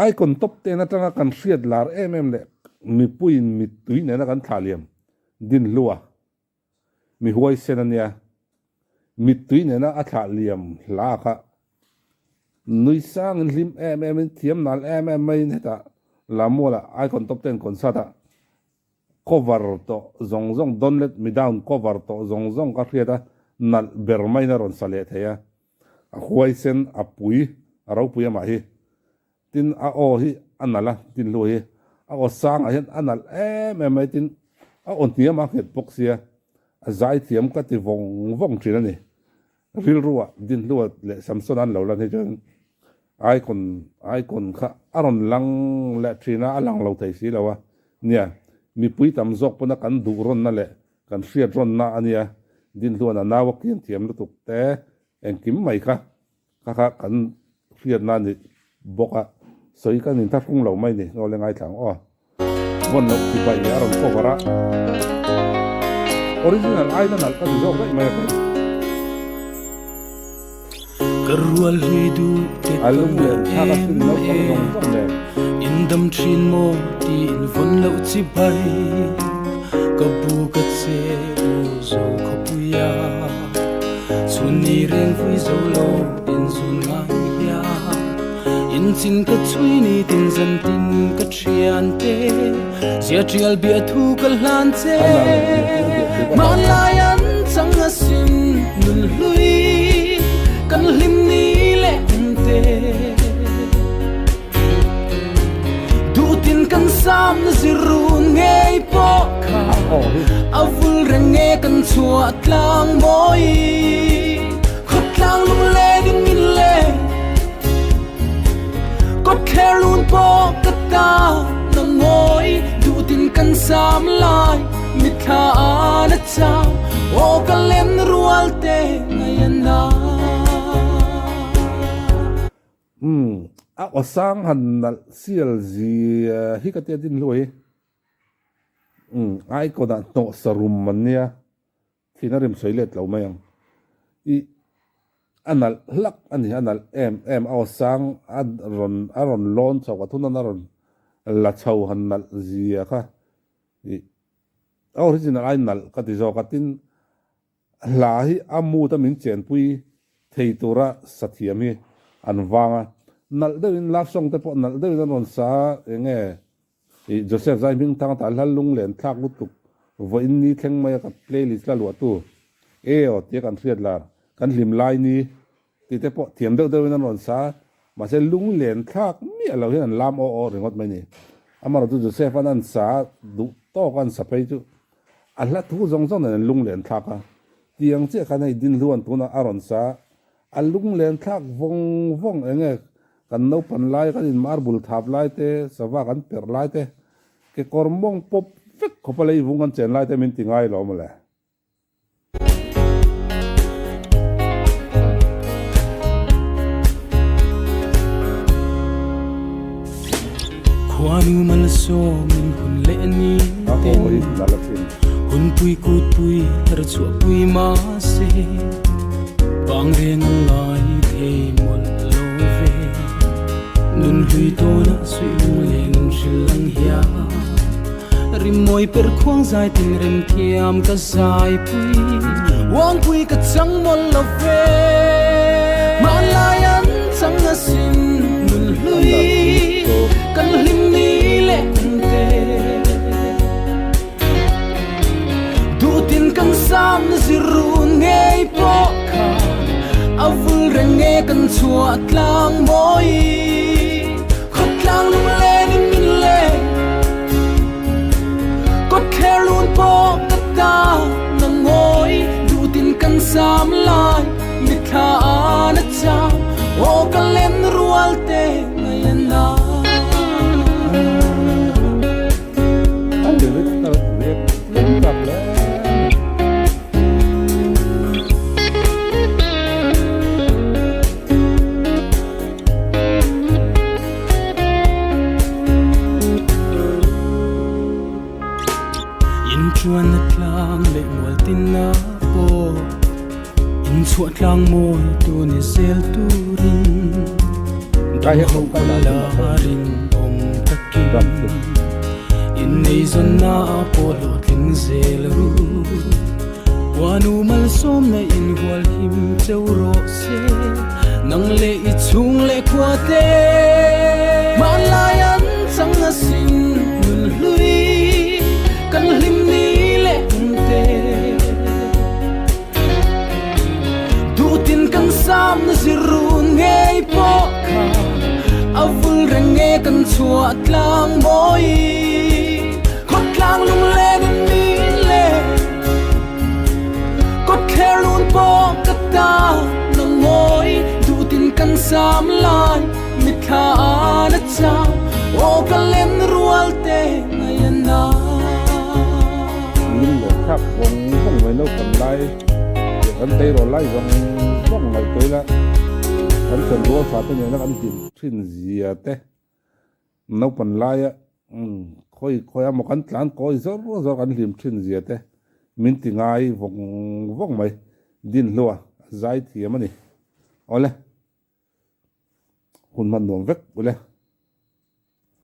Icon top ten atanga kan hriat lar em em leh mipuiin mittui nena kan thlah liam din hlua mi huaisen a nia. Mittui nena a thlah liam hla kha nui sangin hlim em emin thiam nal em em maiin hetah Lamuala Icon top ten concert ah Cover tawh zawng zawng Don't let me down cover tawh zawng zawng ka hriat a, nalh ber maiin a rawn sa leh thei a. A huaisen, a pui, a ropui amah hi. Tin, a aw hi a nalh a, tin hlu hi a aw sangah hian a nalh em em mai, tin a aw hniam a nghet bawk sia, a zaithiam ka ti vawng vawng thin a ni. Rilruah Dinhlua leh Samsona an lo lan hi chuan Icon Icon kha a rawn lang leh thin a, a lang lo thei si lo a. Nia, mipui tam zawk pawna kan duh rawnna leh kan hriat rawnna a nia. Dinhluan a nau a kian thiam lutuk te engkim mai kha kha kha kan hriatna a ni bawk a, sawi kan inthlahrung lo mai ni, ngaw le ngaithla ang aw. Vawn loh chi bai a rawn cover a, original aina nalh ka ti zawk daih mai a kei. Ka rual hlui duh te A lung len thlak a sin naupang zawng zawng nen. In dam thin maw tiin vawn loh chi bai ka bu ka che u zo khawpui a chhun ni reng vui zo lo in zun ngai hian in chin ka chhui ni tin zan tin ka thian te zia tial bia thu ka hlan che hmanlai an chang asin nun hlui kan hlim ni leh kum te duh tin kan sam na zirun ngei pawh kha a vul reng nge kan chhuah tlang mawi khawtlang lunglen in min len kawtthler lun pawh ka ta na ngawi duh tin kan sam lai mitthla a chau aw ka len rual te ngai a na. Umm a aw sang han nalh sial zia hi ka tia din hluai umm icon ah hnawh sa rum an nia thihna rim sawi let lo mai ang i a nalh hlak a ni a nalh em em a aw sang a rawn a rawn lawn chho a thunawn a rawn la chho han nalh zia kha i a original ai nalh ka ti zawk a tin Hla hi a mood a min chenpui thei tura sa thiam hi an vang a, nalh deuhin love song te pawh nalh deuhin an rawn sa a, enge ih Joseph Zai hming thang ata hla lunglen thlak lutuk vawiin ni thleng mai a ka playlist la luahtu e aw tia kan hriat lar kan hlim lai ni tih te pawh thiam deuh deuhin an rawn sa a, mahse lunglen thlak miah lo hian an lam aw aw ringawt mai ni. Amaherawhchu Joseph an an sa a, duh tawk a an sa phei chu A hla thu zawng zawng nen an lunglen thlak a, tiang chiah khan hei Dinhluan tunah a rawn sa a, a lunglen thlak vawng vawng eng nge kan naupan lai kan in marble thap lai te, sava kan perh lai te, kekawr mawng pawp vek khawpa lei vung kan chen lai te min ti ngai lo mawle. Khuanu malsawmin hun leh ni ten Hunpui kutpui herchhuahpui mahse Vang reng a ngai thei mawlh lo ve Nun hlui tawnah suih lunglen hrilh ang hian Rimawi per khuang zai tin rem thiam ka zaipui Uangpui ka chang mawlh lo ve Hmanlai an chang asin nun hlui Kan hlim ni leh kum te Duhtin kan sam na zirun ngei pawh kha A vul reng nge kan chhuah tlang mawi Khawtlang lunglen in min leng Kawtthler lun pawh ka ta na ngawi Duhtin kan sam lai mitthla a na chau Aw ka len rual te ngai a na. A lyrics ka react tlem tak hle mai. In chuan a tlang leh mual tin a pawh In chhuah tlang mawi tu ni zel turin. Kai Dam hian ho kan dan la chu nalh rinawm takin dam chu. Inneizawnna pawh hlawhtling zel ru. Huanu malsawmna inhual him cheu rawh se. Nang leh i chhung leh khua te. Hmanlai an chang asin nun hlui kan hlim ni leh kum te. Duhtin kan samna zirrun ngei pawh kha a vul reng nge kan chhuah tlang mawi. Khawtlang lunglen in min le kawtthler lun pawh ka ta na ngawi. Duhtin kan sam lai mitthla an a chau aw ka len rual te ngai a na. Min leh thlak vawng vawng mai naupang lai leh kan tleirawl lai zawng zawng ngaihtuah ila kan chen rual tha te nena kan hlim thin zia te naupang laia khawi khawi a maw kan tlan kawi zawr zawr kan hlim thin zia te min ti ngai vawng vawng mai Dinhlua zai thiam a ni. Awle hun hman nuam vek ule.